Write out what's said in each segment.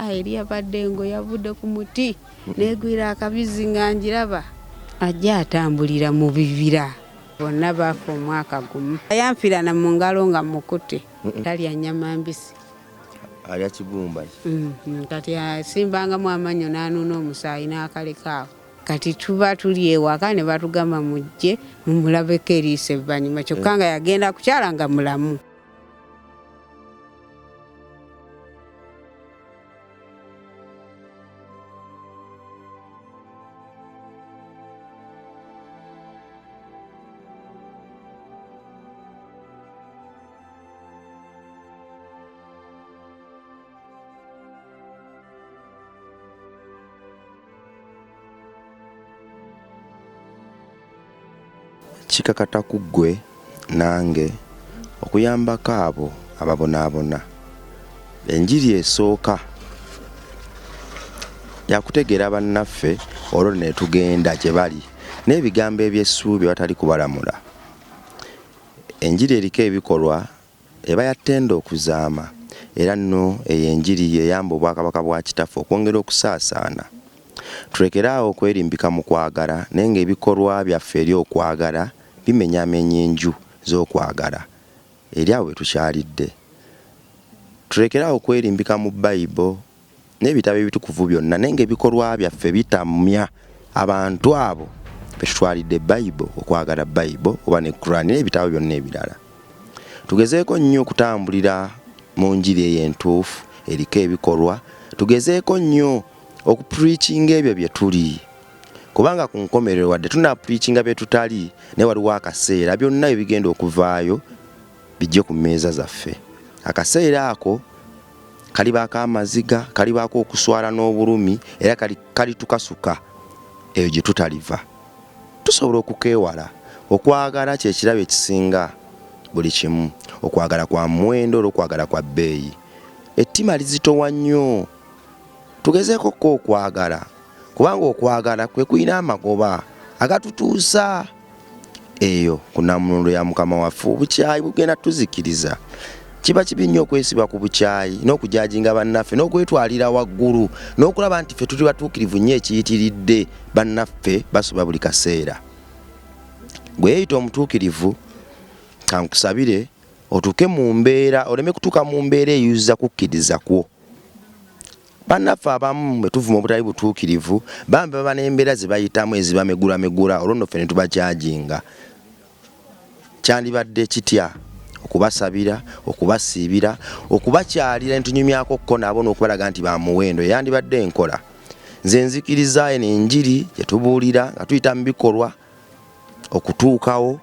Eri yabadde engo yavudde ku muti negwira akabizi nga njiraba. Ajja atambulira mu bibira. Bonna baafa omwaka gumu. Yanfiirana mu ngalo nga mukute. Talya nnyama mbisi. Alya kibumba. Kati asimbangamu amannyo n'anuuna omusaayi n'akaleka awo. Kati tuba tuli ewaka ne batugamba mujje mumulabeko eriiso evvannyuma kyokka nga yagenda kukyala nga mulamu. Kikakata ku ggwe nange okuyambako abo ababonaabona. Enjiri esooka ya kutegeera bannaffe olwo ne tugenda gye bali n'ebigambo eby'essuubi awatali kubalamula. Enjiri eriko ebikolwa eba ya ttendo okuzaama, era nno eyo enjiri y'eyamba obwakabaka bwa Kitaffe okwongera okusaasaana. Tulekere awo okwerimbika mu kwagala naye nga ebikolwa byaffe eri okwagala bimenyamenya enju z'okwagala eri abo be tukyalidde. Tulekere awo okwerimbika mu Bible n'ebitabo ebitukuvu byonna naye nga ebikolwa byaffe bitamya abantu abo betutwalidde Bible, okwagala Bible oba ne Quran n'ebitabo byonna ebirala. Tugezeeko nnyo okutambulira mu njiri eyo entuufu eriko ebikolwa, tugezeeko nnyo okupreachinga ebyo bye tuli, kubanga ku nkomerero wadde tunapreachinga bye tutali, naye waliwo akaseera byonna bye bigenda okuvaayo bijje ku mmeeza zaffe. Akaseera ako kalibaako amaziga, kalibaako okuswala n'obulumi, era kalitukasuka eyo gye tutaliva. Tusobola okukeewala. Okwagala kye kirabo ekisinga buli kimu. Okwagala kwa muwendo era okwagala kwa bbeeyi. Ettima lizitowa nnyo. Tugezeeko ko okwagala kubanga okwagala kwe kulina amagoba agatutuusa eyo ku nnamulondo ya Mukama waffe. Obukyayi bugenda tuzikiriza. Kiba kibi nnyo okwesiba ku bukyayi n'okujajinga bannaffe n'okwetwalira waggulu n'okulaba nti ffe tuli batuukirivu nnyo ekiyitiridde. Bannaffe basoba buli kaseera. Gwe yeeyita omutuukirivu, kankusabire otuuke mu mbeera, oleme kutuuka mu mbeera eyuza kukkiriza kwo. Bannaffe abamu bwe tuvuma obutali butuukirivu, bambi baba n'embeera ze bayitamu ezibamegulamegula, olwo nno ffe ne tubajajinga. Kyandibadde kitya okubasabira, okubasiibira, okubakyalira ne tunyumyako ko nabo n'okubalaga nti ba muwendo? Eyandibadde enkola. Nze nzikiriza eno enjiri gye tubuulira nga tuyita mu bikolwa okutuukawo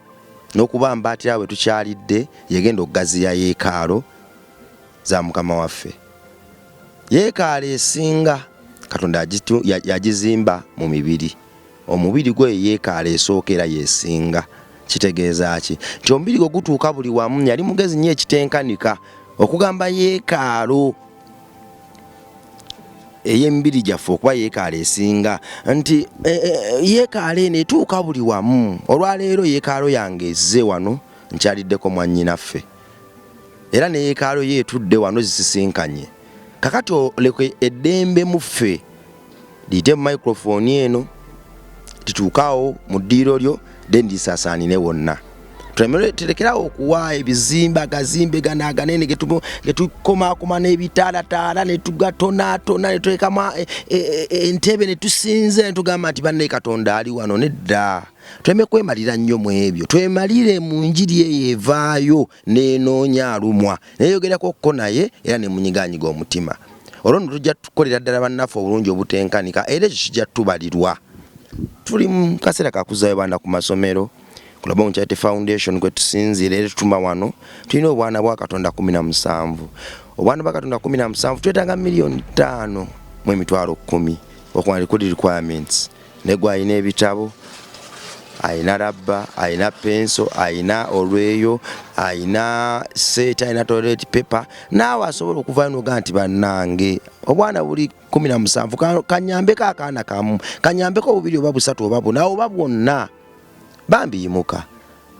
n'okubambaatira bwe tukyalidde y'egenda okugaziya yeekaalo za Mukama waffe. Yeekaalo esinga Katonda yagizimba mu mibiri. Omubiri gwo ye yeekaalo esooka era y'esinga. Kitegeeza ki? Nti omubiri gwo gutuuka buli wamu. Yali mugezi nnyo ekitenkanika okugamba yeekaalo ey'emibiri gyaffe okuba yeekaalo esinga, nti yeekaalo eno etuuka buli wamu. Olwaleero yeekaalo yange ezze wano, nkyaliddeko mwannyinaffe, era ne yeekaalo ye etudde wano zisisinkanye. Kakati oleka eddembe mu ffe liyite mu microphone eno lituuke awo mu ddiiro lyo, then lisaasaanire wonna. Tulekerawo okuwa ebizimbe agazimbe gano aganene getukomakoma n'ebitaalataala ne tugatonaatona ne tulekamu entebe ne tusinza ne tugamba nti bannaye Katonda ali wano. Nedda, tuleme kwemalira nnyo mu ebyo, twemalire mu njiri eyo evaayo n'enoonya alumwa neeyogerako ko naye era ne munyigaanyiga omutima. Olwo nno tujja tukolera ddala bannaffe obulungi obutenkanika era ekyo kijja tubalirwa. Tuli mu kaseera ka kuzzaayo baana ku masomero. Ku Labong Charity Foundation kwe tusinziira era tutuma wano tulina obwana bwa Katonda 17. Obwana bwa Katonda 17 twetaaga 5,000,000 okuwandika kuli requirements. Naye gwe alina ebitabo, alina rabba, alina penso, alina olweyo, alina seeti, alina toilet paper, naawe asobola okuvayo noga nti bannange obwana buli 17 kanyambeko akaana kamu, kanyambeko bubiri oba busatu oba buna oba bwonna. Bambi yimuka,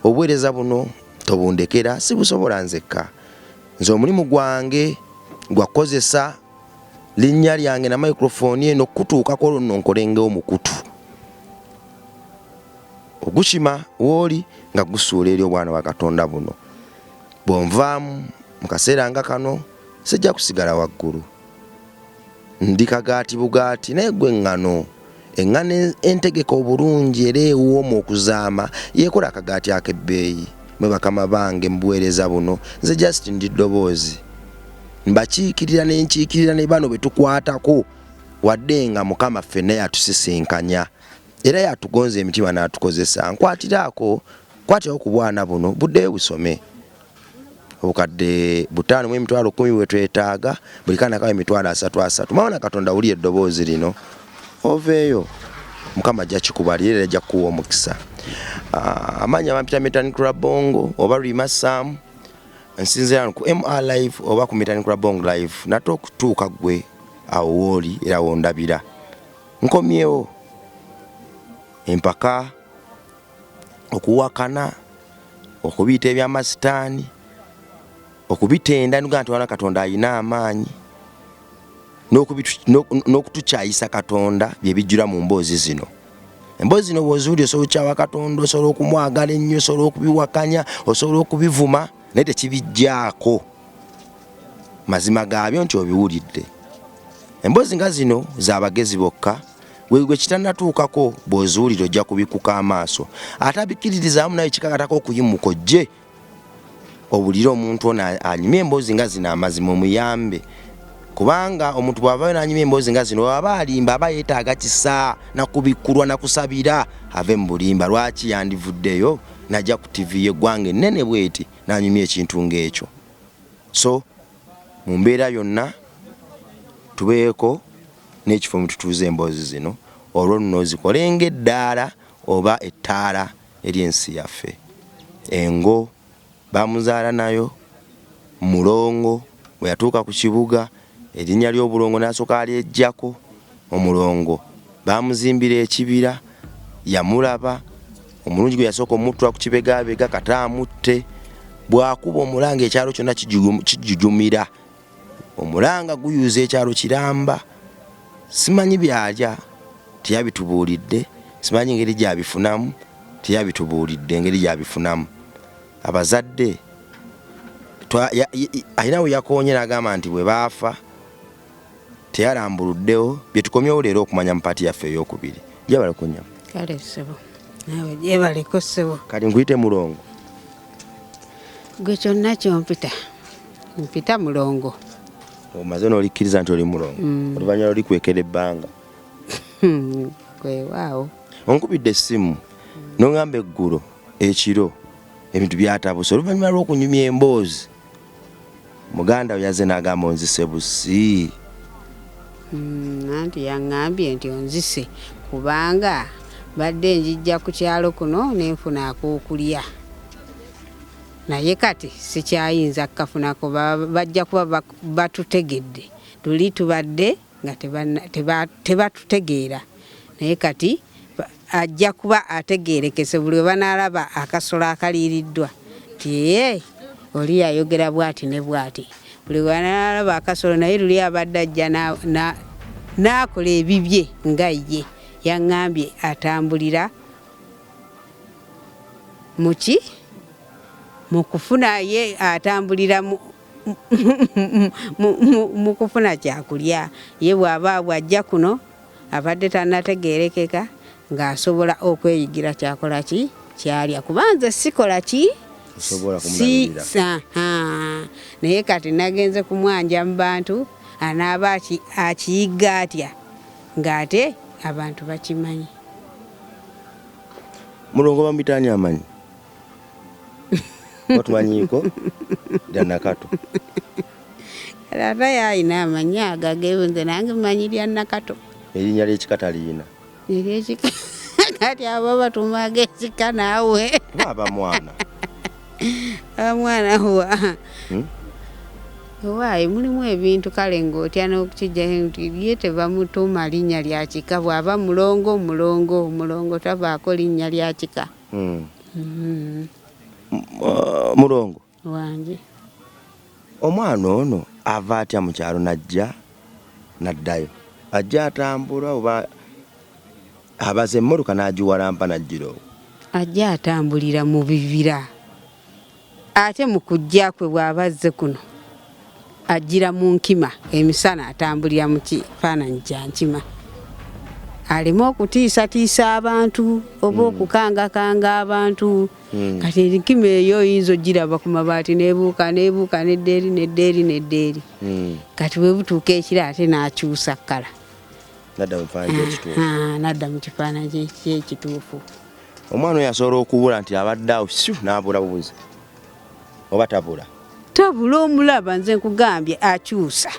obuweereza buno tobundekera, sibusobola nzekka. Nze omulimu gwange gwa kukozesa Linnya lyange na microphone eno kutuukako olwo nno nkole ng'omukutu ogukima wooli nga gusuula eri obwana bwa Katonda buno. Bw'onvaamu mu kaseera nga kano sijja kusigala waggulu. Ndi kagaati bugaati naye gwe ŋŋano. Eŋŋano entegeke obulungi era ewooma okuzaama yeekola akagaati ak'ebbeeyi. Mwe bakama bange mu buweereza buno nze just ndi ddoboozi. Mbakiikirira ne nkiikirira ne bano be tukwatako wadde nga Mukama ffenna yatusisinkanya era yatugonza emitima n'atukozesa. Nkwatiraako, kwatirawo ku bwana buno buddeyo busome. Obukadde 5 mu 100,000 bwe twetaaga, buli kaana kawa 300,000 30. Mwana Katonda wulira eddoboozi lino oveeyo, Mukama ajja kikubalira era ajja kukuwa omukisa. Amannya bampita Metanikula Bongo oba Rima Sam, nsinziira ku MR Live oba ku Metanikula Bongo Live nate okutuuka ggwe awo wooli era wondabira. Nkomyewo empaka okuwakana okubiyita ebyamasitaani okubitenda nuga nti wana Katonda alina amaanyi n'okutukyayisa Katonda bye bijjula mu mboozi zino. Emboozi zino bw'oziwulira osobola okukyawa Katonda, osobola okumwagala ennyo, osobola okubiwakanya, osobola okubivuma, naye tekibijjaako mazima gaabyo nti obiwulidde. Emboozi nga zino z'abagezi bokka, gwe kitannatuukako bw'oziwulira ojja kubikkuka amaaso. Ate abikkiririzaamu naye kikakatako okuyimuka ojje owulire omuntu ono anyumye emboozi nga zino amazima omuyambe. Kubanga omuntu bw'avaayo n'anyumya emboozi nga zino aba alimba, aba yeetaaga kisa na kubikkulwa na kusabira ave mu bulimba. Lwaki yandivuddeyo n'ajja ku ttivi y'eggwanga ennene bw'eti n'anyumya ekintu ng'ekyo? So mu mbeera yonna tubeeko n'ekifo mwe tutuuza emboozi zino, olwo nno zikole ng'eddaala oba ettaala eri ensi yaffe. Engo bamuzaala nayo Mulongo, bwe yatuuka ku kibuga erinnya ly'obulongo n'asooka alyeggyako. Omulongo bamuzimbira ekibira, yamulaba omulungi gwe yasooka omuttula ku kibegaabega kata amutte. Bw'akuba omulanga ekyalo kyonna kijujumira, omulanga guyuza ekyalo kiramba. Simanyi byalya teyabitubuulidde, simanyi ngeri gy'abifunamu teyabitubuulidde engeri gy'abifunamu. Abazadde alina we yakoonye n'agamba nti bwe baafa teyalambuluddewo. Bye tukomyewo leero okumanya mu paati yaffe ey'okubiri. Gyebaleko nnyabo. Kale ssebo, naawe gyebaleko ssebo. Kati nkuyite Mulongo? Gwe kyonna kyompita mpita Mulongo. Omaze n'olikkiriza nti oli Mulongo oluvannyuma lw'olikwekera ebbanga. Weewaawo. Onkubidde essimu n'oŋŋamba eggulo ekiro ebintu byatabuse oluvannyuma lw'okunyumya emboozi. Muganda we yazze n'agamba onzise busi. Anti yaŋŋambye nti onzise kubanga badde njijja ku kyalo kuno ne nfuna ak'okulya, naye kati sikyayinza kukafunako. Bajja kuba batutegedde, tuli tubadde nga tebatutegeera, naye kati ajja kuba ategeerekese buli we banaalaba akasolo akaliiriddwa nti ee oli yayogera bw'ati ne bw'ati. Buli we banaalaba akasolo, naye luli abadde ajja n'akola ebibye nga ye yaŋŋambye atambulira muki mu kufuna, ye atambulira mu kufuna kyakulya. Ye bw'aba bw'ajja kuno abadde tannategeerekeka ng'asobola okweyigira kyakola ki kyalya, kuba nze sikola ki naye kati nagenze kumwanja mu bantu, anaaba akiyigga atya ng'ate abantu bakimanyi. Mulongo bamuyita ani amanyi? Batumanyiiko lya Nakato. Ate yalina amanyi agage, nze nange mmanyi lya Nakato. Erinnya ly'ekika taliyina? Eryekika kati abo batumaga ekika naawe. Kuba aba mwana. Mwana wa owaaye mulimu ebintu kale ng'otya n'okukijjayo nti ye tebamutuuma linnya lya kika. Bw'aba Mulongo, Mulongo, Mulongo tavaako linnya lya kika. Mulongo wange. Omwana ono ava atya mu kyalo n'ajja N'addayo ajja atambula oba abaza emmotoka n'agiwalampa n'ajjira okwo? Ajja atambulira mu bibira, ate mu kujja kwe bw'aba azze kuno ajjira mu nkima. Emisana atambulira mu kifaananyi kya nkima, aleme okutiisatiisa abantu oba okukangakanga abantu. Kati enkima eyo oyinza ogiraba ku mabaati n'ebuuka n'ebuuka nedda eri nedda eri nedda eri. Kati bwe butuuka ekiro ate n'akyusa kkala. Nadda mu kifaananyi ky'ekituufu. Nadda mu kifaananyi ky'ekituufu. Omwana oyo asobola okubula nti abadde awo siu n'abula bubuzi, oba tabula? Tabula, omulaba, nze nkugambye akyusa.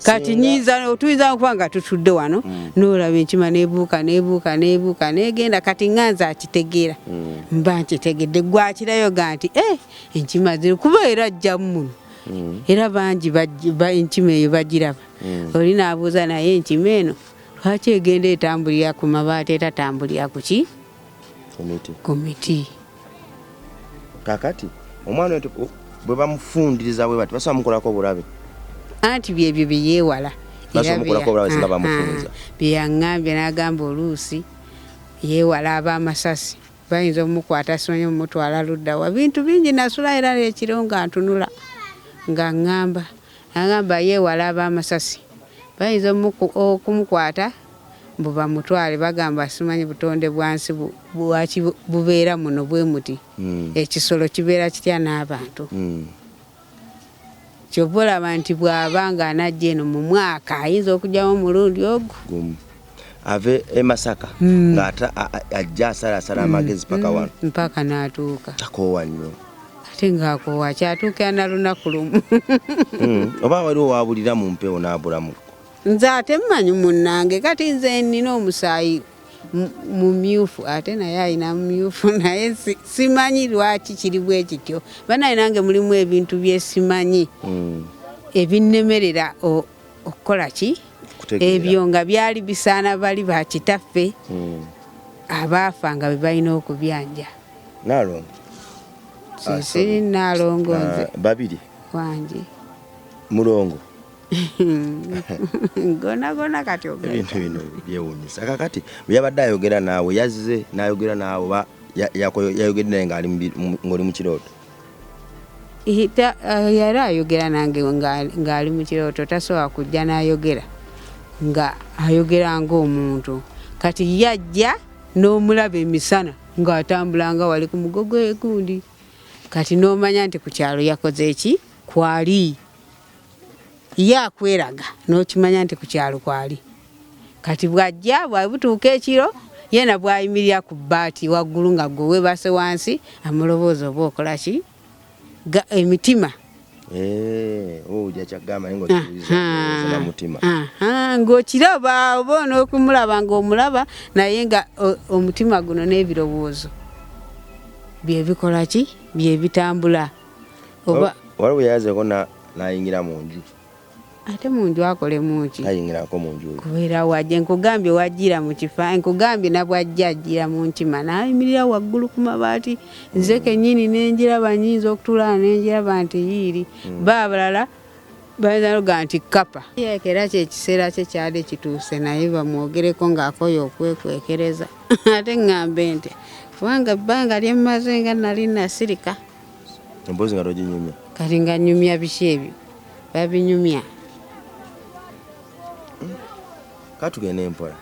Kati nyinza tuyinza okuba nga tutudde wano n'olaba enkima n'ebuuka n'ebuuka n'ebuuka n'egenda. Kati nga nze akitegeera, mba nkitegedde, gwakirayo ga nti eh, enkima ziri kuba era ajjamu muno. Era bangi enkima eyo bagiraba. Oli n'abuuza, naye enkima eno lwaki egenda etambulira ku mabaati, etatambulira ku ki? Ku miti. Ku miti. Kakati omwana oyo bwe bamufundiriza bwe bati, basobola mukolako obulabe? Anti byebyo bye yeewala. Basobola mukolako obulabe singa bamufunza? Bye yaŋŋambye, n'agamba oluusi yeewala ab'amasasi, bayinza omukwata, simanyi omutwala ludda wa. Bintu bingi. Nasula era ekiro nga ntunula nga ŋŋamba, agamba yeewala ab'amasasi, bayinza okumukwata mbu bamutwale. Bagamba simanyi butonde bwa nsi lwaki bubeera muno bwe muti. Ekisolo kibeera kitya n'abantu? Kyova olaba nti bw'aba nga anajja eno mu mwaka ayinza okugyamu omulundi ogwo. Gumu, ave e Masaka ng'ate ajja asalasala amagezi paka wano. Mpaka n'atuuka. Takoowa nnyo? Ate ng'akoowa, kyatuukira na lunaku lumu. Oba waliwo wabulira mu mpewo n'abulamu? Nze ate mmanyi munnange, kati nze nina omusaayi mumyufu, ate naye alina mumyufu, naye simanyi lwaki kiri bwe kityo. Banaye nange mulimu ebintu byesimanyi ebinnemerera okukola ki. Kutegeera. Ebyo nga byali bisaana bali bakitaffe abaafa nga be balina okubyanja. Naalongo. Sisiri Naalongo nze. Babiri. Wangi. Mulongo. Gona gona kati ogaita. Ebintu bino byewuunyisa. Kakati bwe yabadde ayogera naawe, yazze n'ayogera naawe oba yayogedde naye ng'ali ng'oli mu kirooto? Yali ayogera nange ng'ali mu kirooto. Tasobola kujja n'ayogera nga ayogera ng'omuntu. Kati yajja n'omulaba emisana ng'atambula nga wali ku mugogo egundi, kati n'omanya nti ku kyalo yakoze eki kwali. Ye akweraga n'okimanya nti ku kyalo kwali. Kati bw'ajja, bwe butuuka ekiro, yena bw'ayimirira ku bbaati waggulu nga gwe weebase wansi, amulowooza oba okola ki. Emitima. Ojja kyagamba naye ng'okiwuliza na mutima. Ng'okiraba oba onookumulaba ng'omulaba, naye nga omutima guno n'ebirowoozo bye bikola ki, bye bitambula oba. Waliwo yazeeko n'ayingira mu nju? Ate mu nju akolemu ki? Tayingirako mu nju. Kubeera wajje, nkugambye wajjira mu kifa, nkugambye nabwajja ajjira mu nkima n'ayimirira waggulu ku mabaati. Nze kennyini nenjiraba, nyinza okutuula nenjiraba nti yiiri. Ba abalala bayinza noga nti kapa era kyekiseera kye kyali kituuse, naye bamwogereko ng'akoye okwekwekereza. Ate ŋŋambe nti kubanga ebbanga lye mmaze nga nali nasirika. Emboozi nga toginyumya. Kati nga nyumya biki? Ebyo babinyumya. Katugende empola.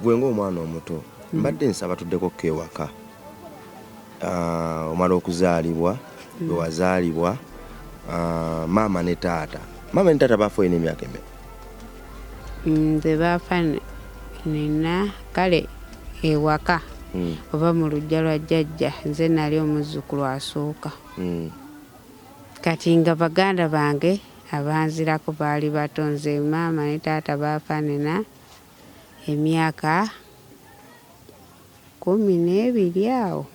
Gwe ng'omwana omuto, mbadde nsaba tuddeko ko ewaka. Omala okuzaalibwa, bwe wazaalibwa, maama ne taata, maama ne taata baafa olina emyaka emeka? Nze baafa nina, kale ewaka oba mu luggya lwa jjajja, nze nali omuzzukulu asooka. Kati nga baganda bange abanzirako baali bato. Nze maama ne taata baafa nina emyaka 12 awo.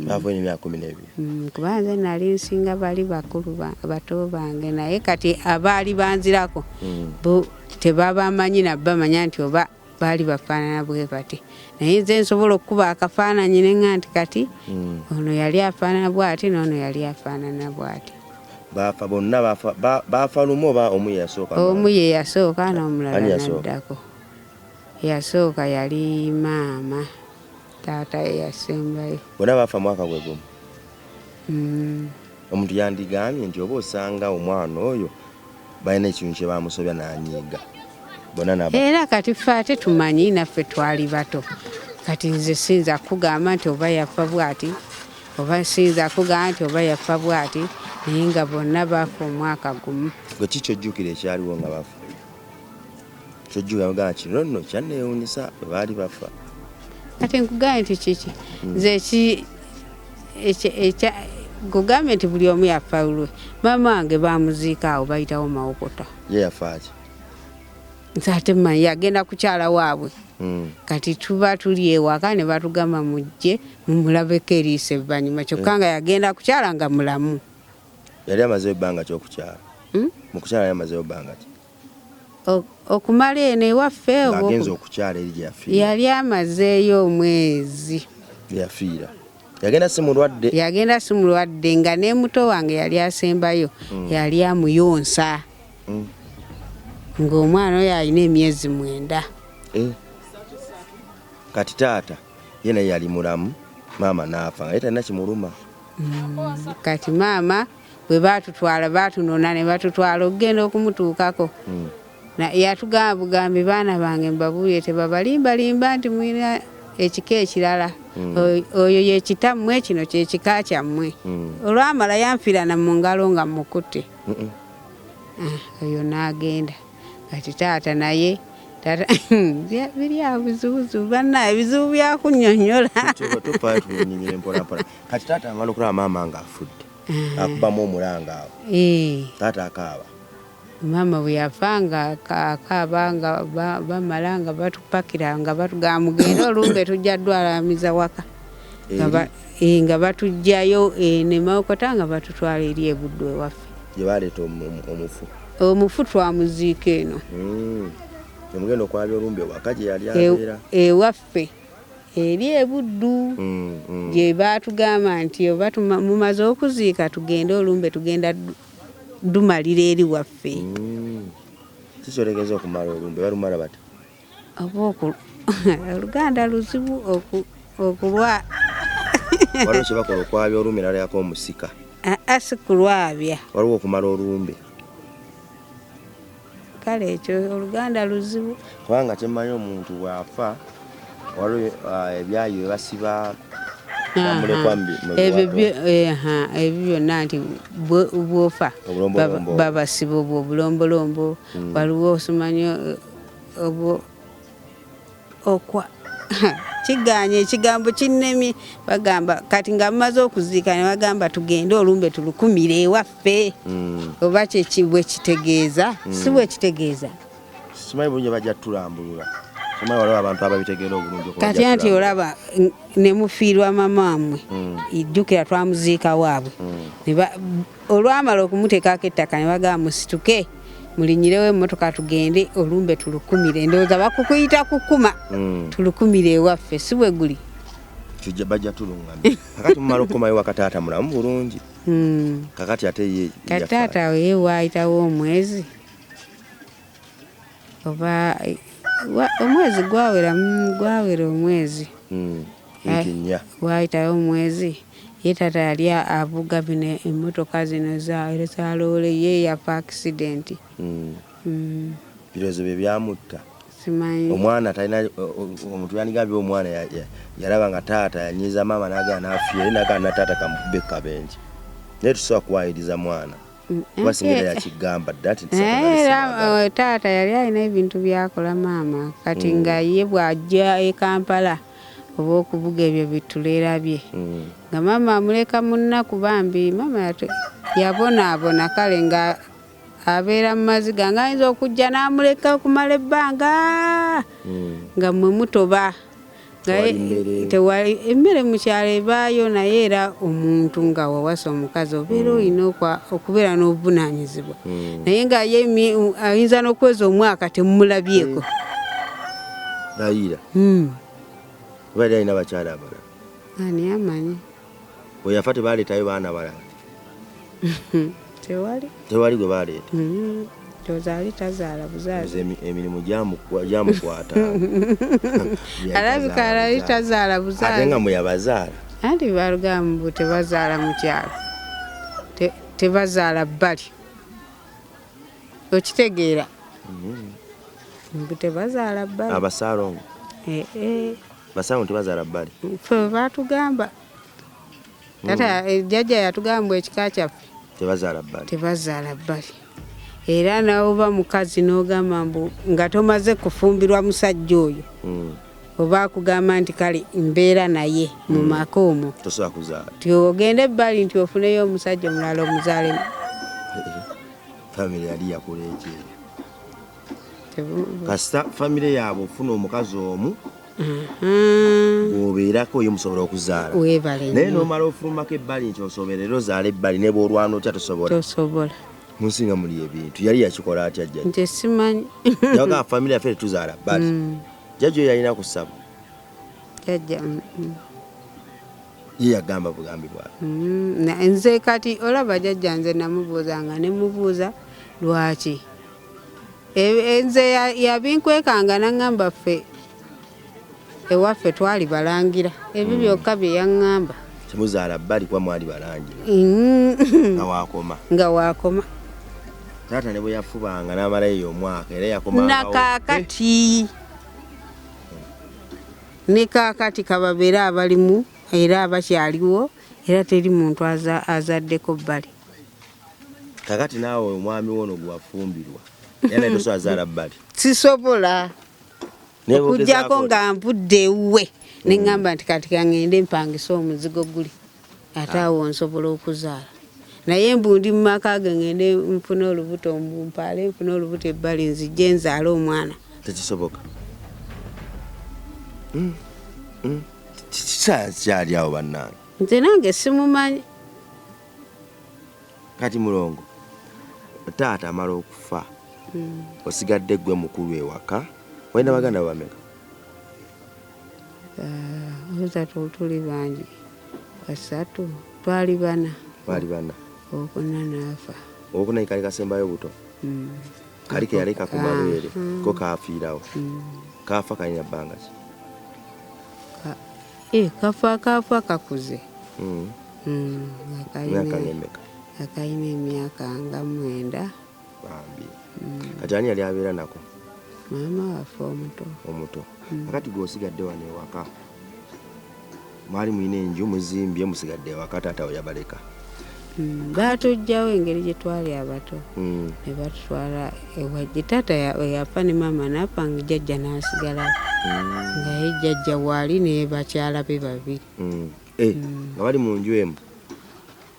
Baafa olina emyaka 12? Kuba nze nali nsinga bali bakulu bato bange, naye kati abaali banzirako bo tebabamanyi, nabamanya nti oba baali bafaanana bwe bati, naye nze nsobola okukuba akafaananyi neŋŋa nti kati ono yali afaanana bw'ati n'ono yali afaanana bw'ati. Bafa bonna bafa bafa lumu oba omu ye yasooka? Omu ye yasooka n'omulala Ani yasooka? N'addako. Yasooka yali maama, taata ye yasembayo. Bonna bafa mwaka gwe gumu? Mm. Omuntu yandigambye nti oba osanga omwana oyo balina ekintu kye bamusobya n'anyiiga bonna naba. Era kati ffe ate tumanyi, naffe twali bato. Kati nze siyinza kugamba nti oba yafa bwati, oba siyinza kugamba nti oba yafa bwati, naye nga bonna baafa omwaka gumu. Gwe ki kyojjukira ekyaliwo nga bafa? Kyojjukira ogamba kino nno kyanneewuunyisa bwe baali bafa. Kati nkugambye nti kiki nze nkugambye nti buli omu yafa lulwe. Maama wange bamuziika awo bayitawo Mawokota. Ye yafa ki? Nze ate mmanyi yagenda kukyala waabwe. Kati tuba tuli ewaka ne batugamba mujje mumulabeko eriiso evvannyuma, kyokka nga yagenda kukyala nga mulamu. Yali amazeeyo ebbanga ki okukyala? Mu kukyala yali amazeeyo bbanga ki? Okumala eno ewaffe oba Ng'agenze okukyala eri gye yafiira. Yali amazeeyo omwezi. Gye yafiira. Yagenda si mulwadde? Yagenda si mulwadde, nga ne muto wange yali asembayo yali amuyonsa. Ng'omwana oyo alina emyezi 9. Kati taata ye naye yali mulamu, maama n'afa nga ye talina kimuluma. Kati maama bwe baatutwala, baatunona ne batutwala okugenda okumutuukako. Yatugamba bugambi, baana bange mbabuulire tebabalimbalimba nti mulina ekika ekirala. Oyo ye kitammwe, kino kye kika kyammwe. Olwamala yanfiirana mu ngalo nga mukutte. Oyo n'agenda. Kati taata naye, taata, biri awo bizibuzibu bannaye, ebizibu byakunnyonnyola. Tofaayo, tunyonyere mpola mpola. Kati taata amala okulaba maama ng'afudde, akubamu omulanga awo. Taata akaaba. Maama bwe yafa nga akaaba, nga bamala nga batupakira nga batugamba mugende olumbe tujja ddwalamiza waka. Nga batuggyayo ne Mawokota nga batutwala eri e Buddu ewaffe. Gye baleeta omufu. Omufu twamuziika eno. Ne mugenda okwabya olumbe waka gye yali abeera. Ewaffe eri e Buddu. Gye baatugamba nti oba mumaze okuziika tugende olumbe tugenda dumalira eri waffe. Kikyotegeeza okumala olumbe, balumala bata? Oba Oluganda luzibu okulwa. Waliwo kye bakola okwabya olumbe n'alyako omusika. Aa, si kulwabya. Waliwo okumala olumbe. Kale ekyo Oluganda luzibu. Kubanga kyemmanyi omuntu bw'afa waliwo ebyayi bye basiba bamulekwa mu Ebyo biwato. Ebyo byonna nti bw'ofa Obulombolombo. Babasiba obwo obulombolombo. Waliwo osimanyi obwo okwa kiganye ekigambo kinnemye, bagamba kati nga mumaze okuziika ne bagamba tugende olumbe tulukumire ewaffe. Oba kyeki bwe kitegeeza, si bwe kitegeeza. Simanyi bulungi, bajja tulambulula. Simanyi waliwo abantu ababitegeera obulungi okuba Kati bajja anti tulambulula. Olaba ne mufiirwa mama wammwe, jjukira twamuziika waabwe. Olwamala okumuteekako ettaka ne bagamba musituke mulinyirewo emmotoka tugende olumbe tulukumire. Ndowooza bakukuyita kukuma, tulukumire ewaffe, si bwe guli? Tujja bajja tulungamya. Kakati mumala okukomayo waka taata mulamu bulungi. Kakati ate ye Kati yafa. Taata ye waayitawo omwezi oba omwezi gwawera, gwawera omwezi. Wiiki 4. Waayitawo omwezi, ye taata yali avuga bino emmotoka zino za loole, ye yafa accident. Birowoozo bye byamutta. Simanyi. Omwana talina omuntu yandigambye omwana yalaba nga taata yanyiiza maama n'agenda n'afiira, ye n'agamba na taata kamukube kabenje. Naye tusobola kuwaayiriza mwana. Kuba singa era yakigamba dda nti Era, simwagala. Taata yali alina ebintu by'akola maama, kati nga ye bw'ajja e Kampala oba okuvuga ebyo bituleera bye. Nga maama amuleka mu nnaku bambi, maama yabonaabona kale nga abeera mu maziga, ng'ayinza okujja n'amuleka okumala ebbanga nga mmwe mutoba. Nga Tewali mmere. Tewali emmere mu kyalo ebaayo, naye era omuntu nga wawasa omukazi obeera olina okubeera n'obuvunaanyizibwa. Naye nga ye ayinza n'okweza omwaka temumulabyeko. Layira. Oba yali alina bakyala abalala? Ani amanyi? Bwe yafa tebaaleetayo baana balala. Tewali. Tewali gwe baleeta. Ndowooza ali tazaala buzaazi. Emirimu gyamukwata. Alabika ali tazaala buzaazi. Ate nga mwe yabazaala. Anti balugamba mbu tebazaala mu kyalo, tebazaala bbali. Okitegeera? Mbu tebazaala bbali. Abasaalongo. Eh, eh. Basaalongo tebazaala bbali. Ffe baatugamba. Taata jjajja yatugamba ekika kyaffe tebazaala bbali. Tebazaala bbali. Era n'oba mukazi n'ogamba mbu nga tomaze kufumbirwa musajja oyo. Oba akugamba nti kale mbeera naye mu maka omwo. Tosobola kuzaala. Nti ogende ebbali nti ofuneyo omusajja omulala omuzaalemu. Famire yali yakula ekyeyo. Kasita famire yaabwe ofuna omukazi omu bw'obeerako ye musobola okuzaala. Weebale Naye nnyo. n'omala ofulumako ebbali nti osoberera ozaala ebbali ne bw'olwana otya tosobola. Tosobola. Mu nsi nga muli ebintu. Yali yakikola atya jjajja? Nze simanyi. Yagamba famire yaffe tetuzaala bbali. Jjajja oyo yalina kusaba. Jjajja. Ye yagamba bugambi bw'atyo. Nze kati olaba jjajja nze namubuuzanga ne mubuuza lwaki. Nze yabinkwekanga n'aŋŋamba ffe ewaffe twali balangira. Ebyo byokka bye yaŋŋamba. Temuzaala bbali kuba mwali balangira. Nga waakoma. Nga waakoma. Taata ne bwe yafubanga n'amalayo omwaka era yakomangawo. Nakaakati. Ne kaakati kababeere abalimu era abakyaliwo era teri muntu azaddeko bbali. Kaakati naawe omwami wo ono gwe wafumbirwa era naye tosobola zaala bbali. Sisobola. Naye bw'ogezaako Okuggyako nga nvudde ewuwe ne ŋŋamba nti kati ka ŋŋende mpangise omuzigo guli ate awo nsobola okuzaala. Naye mbu ndi mu maka ge ŋŋende nfune olubuto mbu mpaale nfune olubuto ebbali nzijje nzaale omwana. Tekisoboka. Kisayansi kyali awo bannange. Nze nange simumanyi. Kati Mulongo, taata amala okufa, osigadde ggwe mukulu ewaka, walina baganda bameka? Oza tuli bangi, basatu, twali bana. Twali bana. Owokuna n'afa. Owokuna kali kasembayo buto? Kali ke yaleka ku mabeere, ko kaafiirawo. Kaafa kalina bbanga ki? Kafa kakuze. Myaka ng'emeka? Nga kalina emyaka nga 9. Bambi. Kati ani yali abeera nako? Maama waffe omuto. Omuto. Kakati gwe osigadde wano ewaka. Mwali mulina enju muzimbye musigadde ewaka taata we yabaleka. Baatuggyawo engeri gye twali abato. Ne batutwala ewajje. Taata yafa ne maama n'afa nga jjajja n'asigalawo. Nga ye jjajja waali ne bakyala be babiri. Nga bali mu nju emu.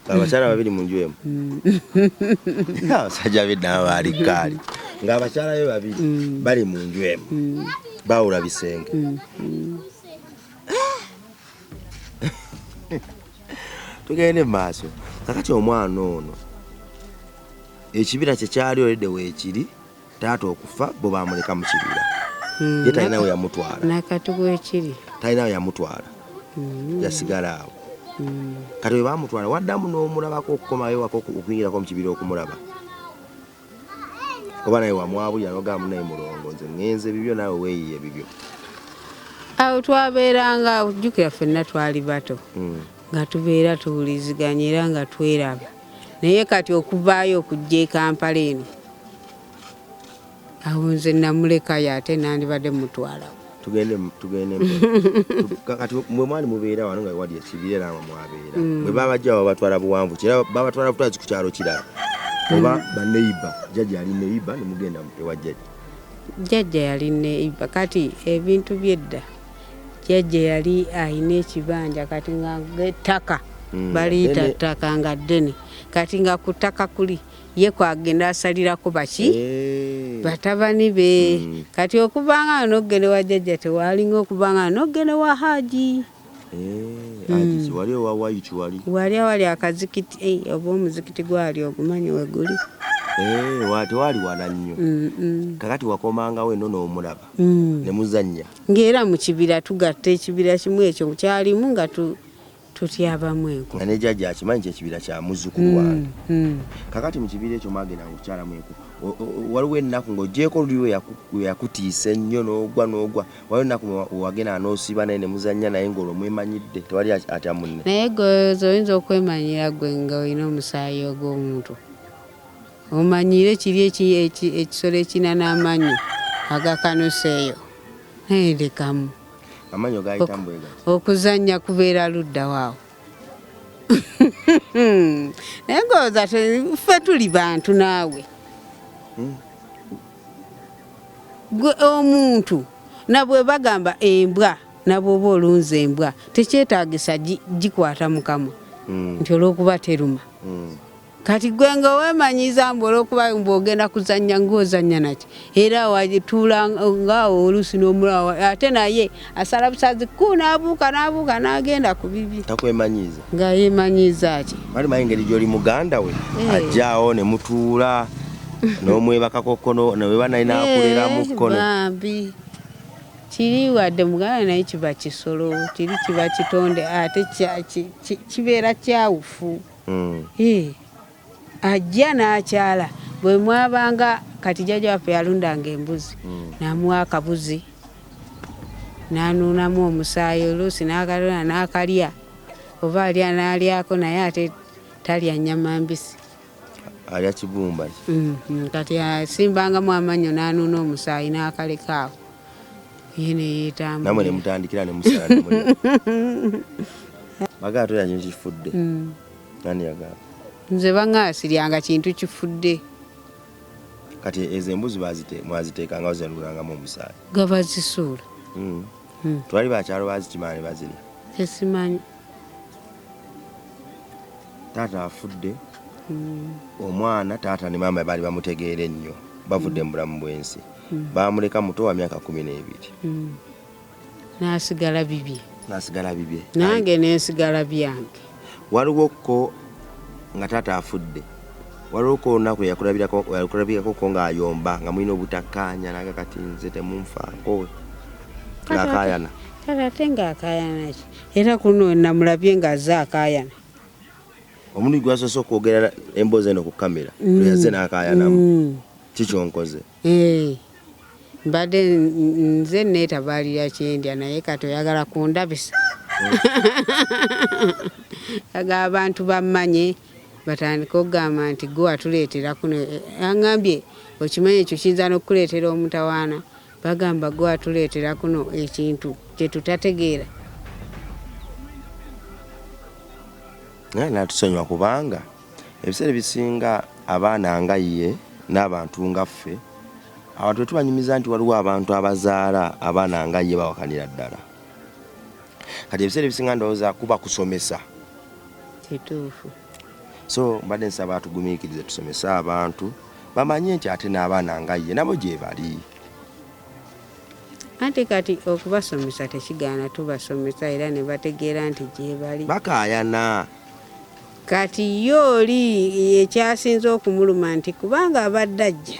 Abakyala babiri mu nju emu. Abasajja b'edda baali kkaali. Ng'abakyala be babiri bali mu nju emu. Baawula bisenge. Tugende mu maaso. Kakati omwana ono ekibira kye kyali oledde weekiri, taata okufa bo baamuleka mu kibira. Ye talina we yamutwala. Nakati weekiri. Talina we yamutwala. Yasigala awo. Kati bwe baamutwala waddamu n'omulabako okukomayo ewaka okuyingirako mu kibira okumulaba. Oba naye wamwabulira n'ogamba naye Mulongo nze ŋŋenze bibyo naawe weeyiye bibyo. Awo twabeeranga, ojjukira ffenna twali bato. Nga tubeera tuwuliziganya era nga tweraba. Naye kati okuvaayo okujja e Kampala eno, awo nze namulekayo ate nandibadde mutwalawo. Tugende mpola. Kati mwe mwali mubeera wano nga wali ekibira era nga mwabeera. Bwe babajja babatwala buwanvu ki? Era babatwala butwazi ku kyalo kirala. Oba baneiba, jjajja yali neiba ne mugenda ewa jjajja. Jjajja yali neiba. Kati ebintu by'edda, jjajja yali alina ekibanja kati nga ettaka. Baliyita Ddene. ttaka nga ddene. Kati nga ku ttaka kuli ye kwagenda asalirako baki? Batabani be. Kati okuvanga n'okugenda wa jjajja tewaalinga okuvanga n'okugenda wa Haji. Haji wali owa White wali? Wali awali akazikiti, oba omuzikiti gwali ogumanyi we guli. Tewali wala nnyo. Kakati wakomangawo eno n'omulaba. Ne muzannya. Ng'era mu kibira tugatta ekibira kimu ekyo kyalimu nga Tutyabamu enku. Nga ne jjajja akimanyi nti ekibira kya muzzukulu wange. Kakati mu kibira ekyo mwagendanga okukyalamu enku. Waliwo ennaku ng'oggyeeko luli lwe yakutiisa ennyo n'ogwa n'ogwa, waliwo ennaku we wagenda n'osiiba naye ne muzannya naye ng'olwo mwemanyidde tewali atya munne. Naye gwe oyinza okwemanyira gwe ng'olina omusaayi ogw'omuntu. Omanyiire kiri ekisolo ekirina n'amannyo agakanusa eyo. Naye lekamu. Amannyo gayitamu bwe gati. Okuzannya kubeera ludda waawo. Naye ng'olowooza ffe tuli bantu naawe. Gwe omuntu nabwe bagamba embwa nabwoba olunze embwa tekyetaagisa gikwata mu kamwa nti olw'okuba teruma. Kati gwe nga weemanyiiza mbu olw'okuba mbu ogenda kuzannya ng'ozannya naki era watuula ng'awo oluusi n'omulaba ate naye asala busazi ku n'abuuka n'abuuka n'agenda ku bibye. Takwemanyiiza? Nga yeemanyiiza ki? Bali manyi engeri gy'oli muganda we ajja awo ne mutuula n'omwebakako kkono ne weba naye n'akuleramu kkono. Bambi kiri wadde muganda naye kiba kisolo kiri kiba kitonde ate kibeera kyawufu. Ajja n'akyala bwe mwabanga kati jjajja waffe yalundanga embuzi n'amuwa akabuzi n'anuunamu omusaayi oluusi n'akalona n'akalya oba alya n'alyako naye ate talya nnyama mbisi. Alya kibumba ki? Kati asimbangamu amannyo n'anuuna omusaayi n'akaleka awo ye ne yeetambulira. Nammwe ne mutandikira ne musala ne mulya. Bagala tolya kintu kifudde. Ani yagamba? Nze bangamba siryanga kintu kifudde. Kati ezo embuzi mwaziteekanga zenuulangamu omusaayi? Nga bazisuula. Twali bakyalo bazikima ne bazirya? Tesimanyi. Taata afudde. Omwana taata ne maama baali bamutegeera ennyo bavudde mu bulamu bw'ensi. Baamuleka muto wa myaka 12. N'asigala bibye. N'asigala bibye. Nange nensigala byange. Waliwo ko nga taata afudde. Waliwo ko olunaku yakulabirako ko ng'ayomba nga mulina obutakkaanya naga kati nze temunfaako. Ng'akaayana. Kati ate ng'akaayana ki? Era kuno namulabye ng'azze akaayana. Omulundi gwe yasoose okwogera emboozi eno ku kamera, lwe yazze n'akaayanamu. Ki ky'onkoze? Mbadde nze neetabaalira kyendya naye kati oyagala kundabisa. Aga abantu bammanye batandike okugamba nti gwe watuleetera kuno. Aŋŋambye okimanyi ekyo kiyinza n'okukuleetera omutawaana. Bagamba gwe watuleetera kuno ekintu kye tutategeera. Naye n'atusonyiwa kubanga ebiseera ebisinga abaana nga ye n'abantu nga ffe abantu bwe tubanyumiza nti waliwo abantu abazaala abaana nga ye bawakanira ddala. Kati ebiseera ebisinga ndowooza kuba kusomesa. Kituufu. So mbadde nsaba atugumiikirize tusomese abantu bamanye nti ate n'abaana nga ye nabo gye bali. Anti kati okubasomesa tekigaana tubasomesa era ne bategeera nti gye bali. Bakaayana. Kati ye oli ekyasinze okumuluma nti kubanga abadde ajja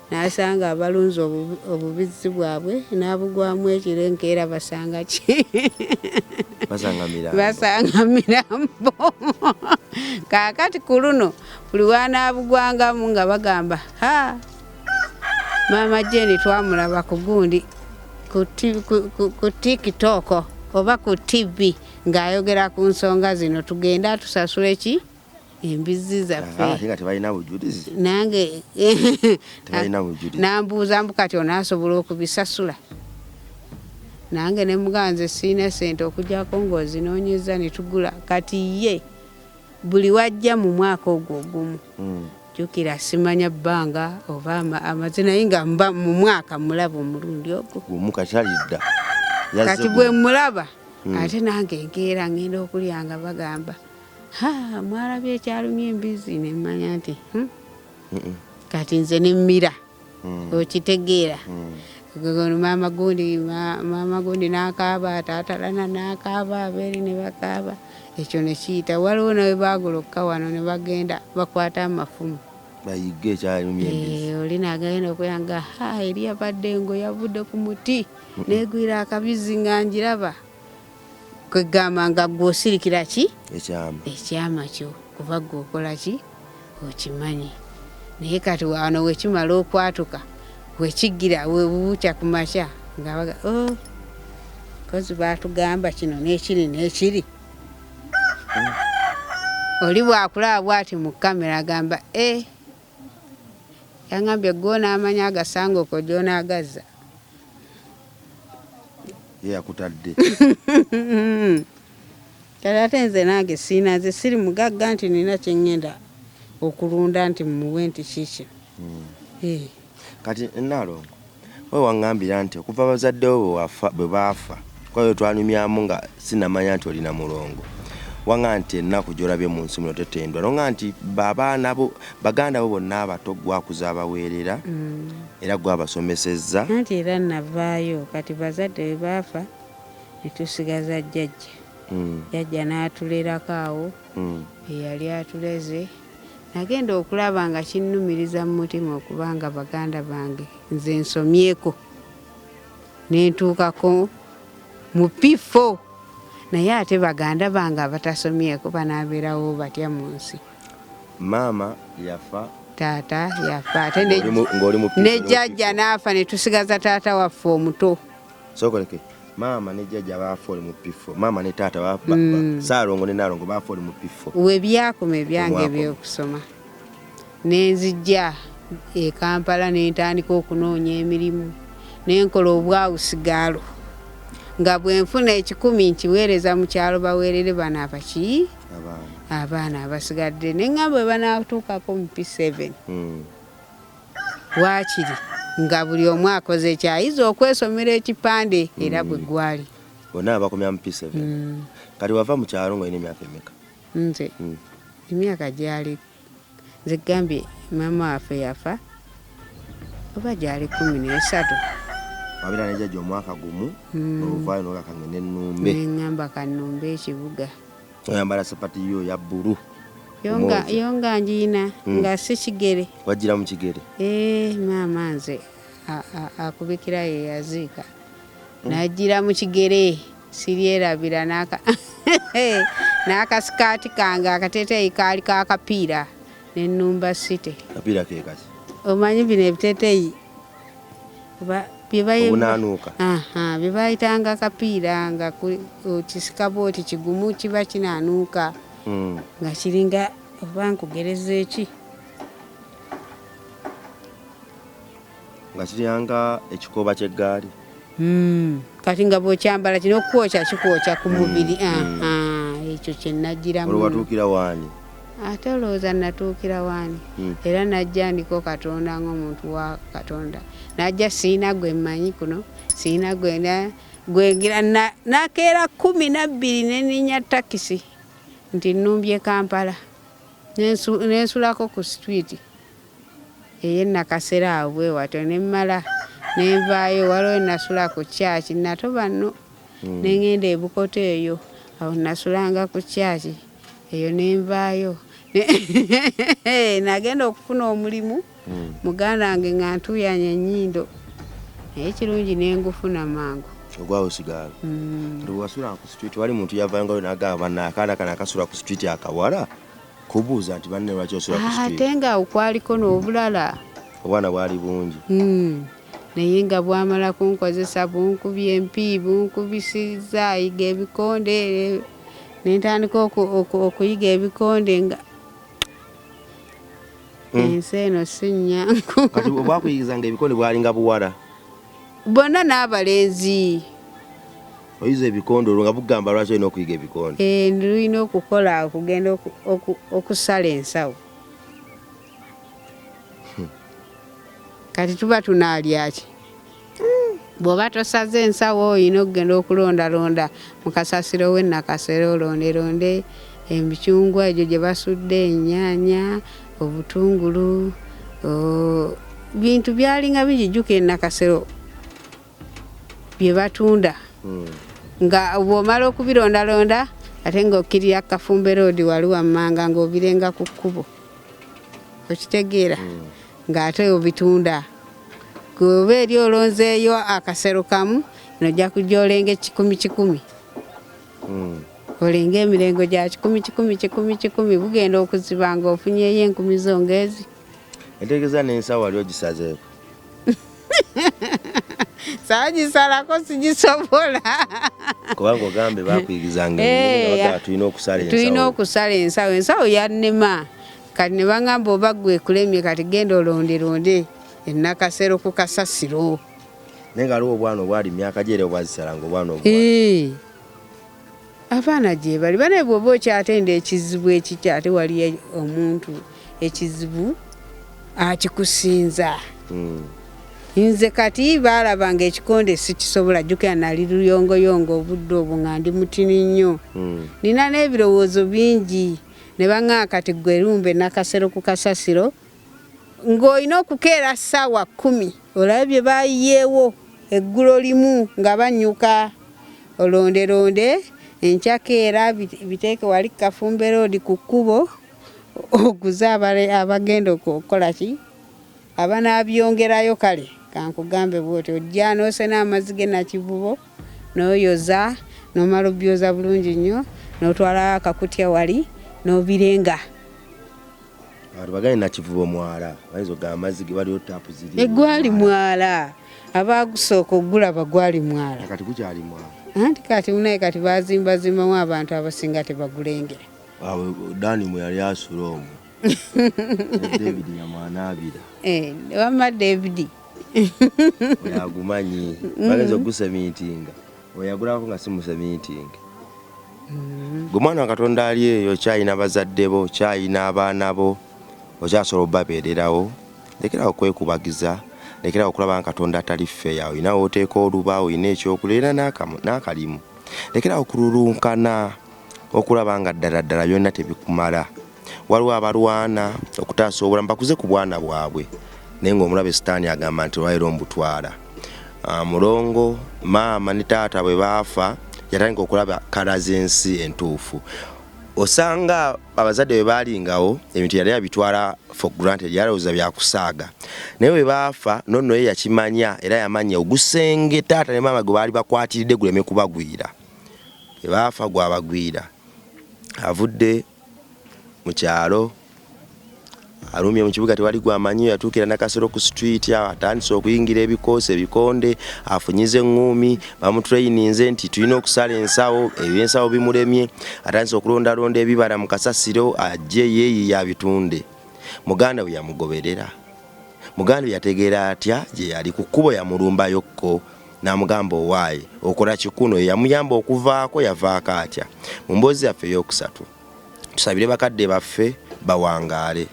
n'asanga abalunzi obubizzi bwabwe n'abugwamu ekiro enkeera basanga ki? Basanga mirambo. Basanga mirambo. Kaakati ku luno buli w'anaabugwangamu nga bagamba ha Maama Jane twamulaba ku gundi ku TikTok oba ku TV ng'ayogera ku nsonga zino tugende atusasule ki embizzi zaffe. Ate nga tebalina bujulizi. Nange Tebalina bujulizi. Nambuuza mbu kati onaasobola okubisasula. Nange ne mugamba nze sirina ssente okuggyako ng'ozinoonyezza ne tugula. Kati ye buli wajja mu mwaka ogwo ogumu jjukira simanya bbanga oba amaze naye nga mba mu mwaka mulaba omulundi ogwo. Gumu kati talidda. Kati bwe mulaba ate nange nkeera ngenda okulya nga bagamba ha mwalabye ekyalumye embizzi ne mmanya nti kati nze ne mmira. Okitegeera. Maama gundi n'akaaba, taata Lana n'akaaba, abeeri ne bakaaba. Ekyo ne kiyita. Waliwo ne baagula wano ne bagenda bakwata amafumu. Bayigge ekyalumye embizzi. Oli n'agenda okulya nga ha eri yabadde engo yavudde ku muti n'egwira akabizzi nga ngiraba. Kwegamba nga gwe osirikira ki? Ekyama. Ekyama kyo, kuba gwe okola ki? Okimanyi. Naye kati wano wekimala okwatuka, wekigira webukya ku makya nga baga, oh, kozi baatugamba kino n'ekiri n'ekiri. Oli bw'akulaba bw'ati mu kamera agamba, eh, yangambye gwe onaamanya agasango ko gy'onaagazza. Ye yakutadde. Kale ate nze nange siina, nze siri mugagga nti nina kye ŋŋenda okulunda nti mmuwe nti kiki. Eh. Kati Nnaalongo, we waŋŋambira nti okuva bazadde bo bwe baafa, kuba bwe twanyumyamu nga sinnamanya nti oli na mulongo, waŋŋamba nti ennaku gy'olabye mu nsi muno tetendwa. N'oŋŋamba nti abaana bo, baganda bo bonna abato ggwe akuza abaweerera, era ggwe abasomesezza. Anti era navaayo, kati bazadde bwe baafa ne tusigaza jjajja. Jjajja n'atulerako awo, eyali atuleze. Nagenda okulaba nga kinnumiriza mu mutima okubanga baganda bange nze nsomyeko ne ntuukako mu P4, naye ate baganda bange abatasomyeko banaabeerawo batya mu nsi? Maama yafa, taata yafa, ate ng'oli mu P4, ne jjajja n'afa ne tusigaza taata waffe omuto. Sookoleke, maama ne jjajja baafa oli mu P4, maama ne taata Ssaalongo ne Nnaalongo baafa oli mu P4. We byakoma ebyange Omwakoma. ebyokusoma, ne nzijja e Kampala ne ntandika okunoonya emirimu, ne nkola obwawusigaalo nga bwe nfuna 100 nkiweereza mu kyalo baweerere bano abaki? Abaana. Abaana abasigadde. Ne ŋŋamba bwe banaatuukako mu P7 waakiri nga buli omu akoze ekyayiza okwesomera ekipande era bwe gwali. Bonna abakomya mu P7. Kati wava mu kyalo ng'olina emyaka emeka? Nze emyaka gyali, nze gambye maama waffe yafa oba gyali 13. Wabeera ne jjajja omwaka gumu, n'ovaayo n'olaka ngende nnumbe. Ne ŋŋamba kannumbe ekibuga. Oyambala sapati yo eya bbulu. Yo nga ngiina nga si kigere. Wajjira mu kigere? Ee, maama nze akubikira ye yaziika. Najjira mu kigere, siryerabira n'akasikaati kange akateeteeyi kaali k'akapiira ne nnumba city. Kapiira ke kaki? Omanyi bino ebiteeteeyi oba bye Obunaanuuka. Aha, bye bayitanga akapiira nga okisika bw'oti kigumu kiba kinaanuuka nga kiringa oba nkugereza eki? Nga kiryanga ekikooba ky'eggaali. Kati nga bw'okyambala kino okukwokya kikwokya ku mubiri. Aha, ekyo kye nagiramu. Olwo watuukira waani? Ate olowooza natuukira waani? Era najja ndiko Katonda ng'omuntu wa Katonda. Najja siina gwe mmanyi kuno, siina gwe gwengira nakeera 12 ne nninnya takisi nti nnumbye Kampala. Ne nsulako ku street ey'e Nakasero awo bwe watyo ne mmala ne nvaayo waliwo nasula ku church natoba nno ne ŋŋenda e Bukoto eyo awo nasulanga ku church eyo ne nvaayo. Nagenda okufuna omulimu muganda wange nga ntuuyanye ennyindo naye kirungi ne ngufuna mangu. Ogwawusigaalo. Kati bwe wasulanga ku street wali muntu yavaangayo n'agamba banne akaana kano akasula ku street akawala kubuuza nti banne lwaki osula ku street? Ate nga kwaliko n'obulala. Obwana bwali bungi. Naye nga bwamala kunkozesa bunkubye empi, bunkubisizza ayiga ebikonde ne ntandika okuyiga ebikonde nga ensi eno si nnyangu. Kati obwakuyigizanga ebikonde bwalinga buwala? Bonna n'abalenzi. Oyize ebikonde olwo nga bugamba lwaki olina okuyiga ebikonde? Eh, lulina okukola okugenda okusala ensawo. Kati tuba tunaalya ki? Bw'oba tosaze ensawo olina okugenda okulondalonda mu kasasiro w'e Nakasero olonderonde emicungwa egyo gye basudde, ennyaanya, obutungulu, bintu byalinga bingi. Jjukira e Nakasero bye batunda nga bw'omala okubirondalonda ate ng'okkirira Kafumbe Road wali wammanga ng'obirenga ku kkubo, okitegeera, ng'ate obitunda. Bw'oba eri olonzeeyo akasero kamu nojja kujja olenga 100 100. Olenga emirengo gya 100 100 100 100, bugenda okuziba nga ofunyeyo 1000 zo ng'ezi. Entegeeza n'ensawo wali ogisazeeko? Saagisalako, sigisobola. Kubanga ogambe baakuyigizanga emmere, tulina okusala ensawo. Tulina okusala ensawo, ensawo yannema. Kati ne baŋŋamba oba ggwe ekulemye, kati genda olonderonde ennakasero ku kasasiro. Naye nga waliwo obwana obwali myaka gye era obwazisalanga obwana obwa. Abaana gye bali banaye, bw'oba okyatenda ekizibu ekikya, ate waliyo omuntu ekizibu akikusinza. Nze kati baalabanga ekikonde sikisobola, jjukira nali luyongoyongo obudde obwo nga ndi mutini nnyo. Nina n'ebirowoozo bingi, ne baŋŋamba kati ggwe lumbe Nakasero ku kasasiro ng'olina okukeera ssaawa 10 olabe bye baayiyeewo eggulo limu nga bannyuka, olonderonde enkya keera biteeke wali Kafumbe Road ku kkubo oguze abagenda okukola ki abanaabyongerayo. Kale kankugambe bw'oti, ojja n'osena amazzi ge Nakivubo n'oyoza, n'omala obyoza bulungi nnyo, n'otwalayo akakutya wali n'obirenga. Abantu bagambye Nakivubo mwala, bayinza okugamba amazzi ge waliwo taapu ziri. Egwali mwala, abaagusooka ogulaba gwali mwala. Kati gukyali mwala? Anti kati munaye kati bazimbazimbamu, abantu abasinga tebagulengera. Dani mwe yali asula omwo, David yamwanaabira. Wamma David oyo agumanyi, bagenza ogusemintinga, oyo yagulako nga si musemintinga. Gwe mwana wa Katonda ali eyo, okyalina bazadde bo, okyalina abaana bo, okyasobola obbabeererawo, lekerawo okwekubagiza, lekerawo okulaba nga Katonda atali ffeeya. Olina w'oteeka oluba, olina ekyokulya, olina n'akalimu. Lekerawo okululunkana okulaba nga ddala ddala byonna tebikumala. Waliwo abalwana okutaasa obulamu bakuze ku bwana bwabwe, naye ng'omulabe Sitaani agamba nti olwaleero mbutwala. Mulongo maama ne taata bwe baafa, yatandika okulaba kala z'ensi entuufu. Osanga abazadde bwe baalingawo ebintu yali abitwala for granted, yalowooza byakusaaga, naye bwe baafa nonno ye yakimanya era yamanya ogusenge taata ne maama gwe baali bakwatiridde guleme kubagwira. Bwe baafa gwabagwira. Avudde mu kyalo alumye mu kibuga, tewali gwamanyi. Yatuukira Nakasero ku street awo, atandise okuyingira ebikoosi ebikonde, afunyiza eŋŋuumi, bamutrayininze nti tulina okusala ensawo, ebyensawo bimulemye. Atandise okulondalonda ebibala mu kasasiro, ajje yeeyiye abitunde. Muganda we yamugoberera. Muganda we yategeera atya gye yali? Ku kkubo yamulumbayokko n'amugamba, owaaye okola kikuno? Yamuyamba okuvaako. Yavaako atya? Mu mboozi yaffe ey'okusatu, tusabire bakadde baffe bawangaale,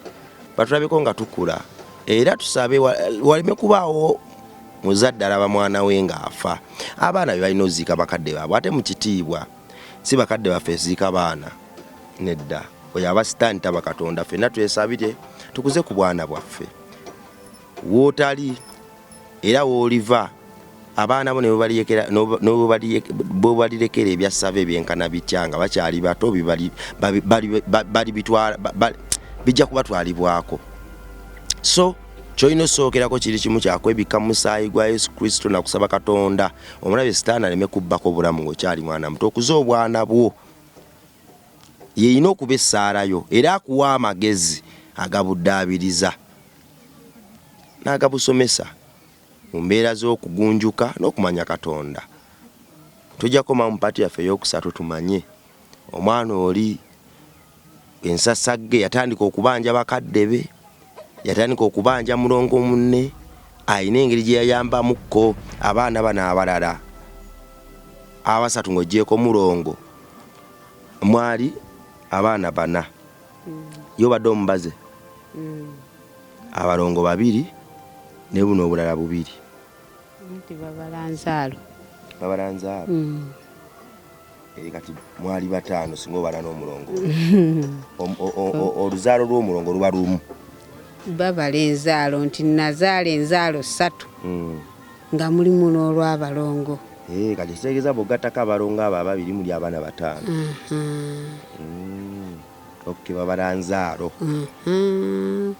batulabeko nga tukula, era tusabe waleme kubaawo muzadde alaba mwana we ng'afa. Abaana be balina oziika bakadde baabwe, ate mu kitiibwa. Si bakadde baffe ziika baana, nedda, oyo aba Sitaani, taba Katonda. Ffenna twesabire tukuze ku bwana bwaffe. Wootali era wooliva, abaana bo ne bwebalirekera ebyassava ebyenkana bitya nga bakyali bato, bijja kubatwalibwako. So kyolina osookerako kiri kimu, kyakwebikka mu musaayi gwa Yesu Kristo nakusaba Katonda omulabe Sitaani aleme kubbako bulamu ng'okyali mwana muto. Okuze obwana bwo yeyina okuba essaalayo, era akuwa amagezi agabuddaabiriza n'agabusomesa mu mbeera z'okugunjuka n'okumanya Katonda. Tujja kukomawo mu part yaffe ey'okusatu tumanye omwana oli ensasagge yatandika okubanja bakadde be, yatandika okubanja mulongo munne, alina engeri gye yayambamukko abaana bano abalala abasatu ng'oggyeko mulongo, mwali abaana bana. Ye obadde omubaze abalongo babiri ne buno obulala bubiri. Nti babala nzaalo. Babala nzaalo. Kati mwali bataano singa obala n'omulongo. Oluzaalo lw'omulongo luba lumu. Babala enzaalo nti nazaala enzaalo 3 nga mulimu n'olw'abalongo. Kati kitegeeza bw'ogattako abalongo abo ababiri muli abaana 5. Okay, babala nzaalo.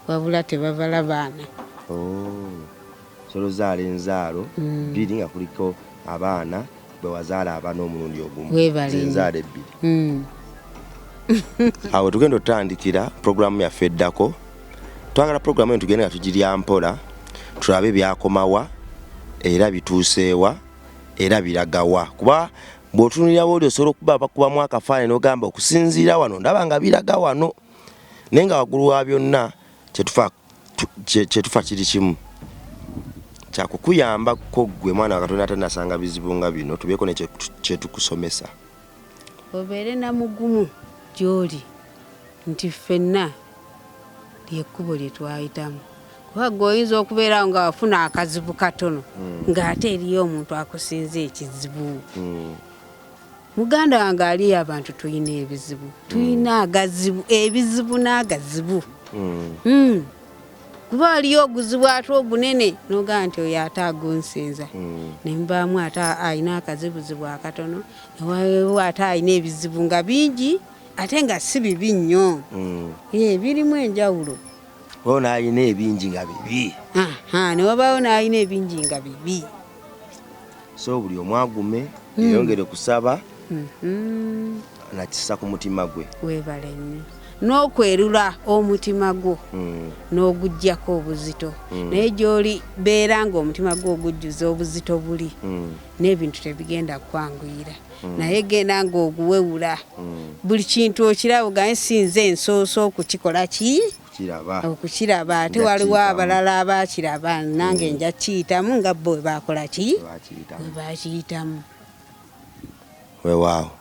Wabula tebabala baana. Solo zaala enzaalo 2 nga kuliko abaana Bwe wazaala abaana omulundi ogumu. Weebale nnyo. Enzaala ebbiri. Awo tugenda otutandikira puroguramu yaffe eddako. Twagala puroguramu eno tugende nga tugirya mpola, tulabe byakomawa era bituuseewa era biragawa, kuba bw'otunulira wooli osobola okuba bakubamu akafaananyi n'ogamba okusinziira wano ndaba nga biraga wano, naye nga waggulu wa byonna kyetufa kiri kimu kyakukuyambako ggwe mwana wa Katonda atanasanga bizibu nga bino, tubeeko ne kyetukusomesa. Obeere na mugumu gy'oli nti ffenna lyekkubo lye twayitamu, kuba gwe oyinza okubeerawo nga wafuna akazibu katono ng'ate eriyo omuntu akusinza ekizibu. Muganda wange aliyo, abantu tulina ebizibu, tulina agazibu, ebizibu n'agazibu. Kuba waliyo oguzibu ate ogunene n'ogamba nti oyo ate agunsinza, ne mubaamu ate alina akazibuzibu akatono, newaliwo ate alina ebizibu nga bingi ate nga si bibi nnyo. Birimu enjawulo. Waliwo n'alina ebingi nga bibi. Aha, ne wabaawo n'alina ebingi nga bibi. So buli omu agume, yeyongere kusaba nakisa ku mutima gwe. Weebale nnyo n'okwerula omutima gwo n'oguggyako obuzito, naye gy'oli beera ng'omutima gwo ogujjuza obuzito buli n'ebintu tebigenda kwanguyira, naye genda ng'oguwewula buli kintu okiraba ogambe sinze nsoose okukikola ki kiraba okukiraba, ate Nja waliwo kiyitamu. Abalala abakiraba, nange nja kiyitamu nga bo bwe bakola ki Bakiyitamu. bwe bakiyitamu. Weewaawo.